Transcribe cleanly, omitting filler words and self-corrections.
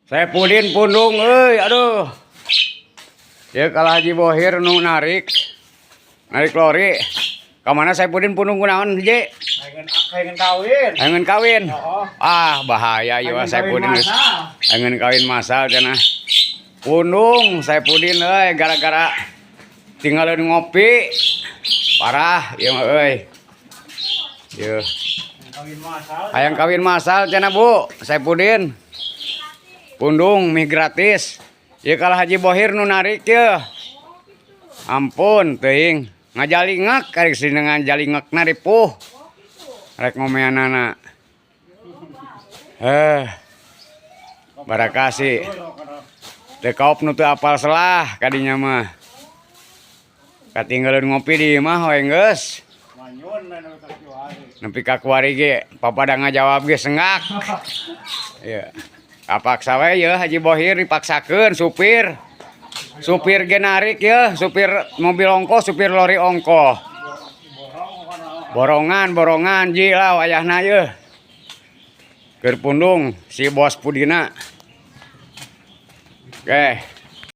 Saepudin pundung euy, aduh. Ya kalah Haji Bohir nu narik. Narik lori. Ka mana Saepudin pundung kunaon, Ji? Pengen pengen kawin. Pengen kawin. Oh. Ah, bahaya ieu Pengen Saepudin kawin geus. Masal. Pengen kawin masal cenah. Pundung Saepudin euy gara-gara tinggalin ngopi. Parah ieu mah euy. Yeuh. Kawin masal. Hayang kawin masal cenah, Bu. Saepudin. Pundung mie gratis. Ieu kalah Haji Bohir nu narik ye. Ampun teuing. Ngajalingak karek sini ngajalingakna ripuh. Rek ngomeanana. Eh. Barakasi. Teu kaop nu teu apal selah kadinya mah. Katinggalan ngopi di imah we geus. Manyun main ka kiwari. Nepi ka kuari ge papada ngajawab ge sengak. Iya. Kapaksa we ye Haji Bohir dipaksakeun supir. Supir ge narik ye, supir mobil ongkoh, supir lori ongkoh. Borongan, borongan ji lah wayahna ye. Keur pundung si bos Pudina. Oke.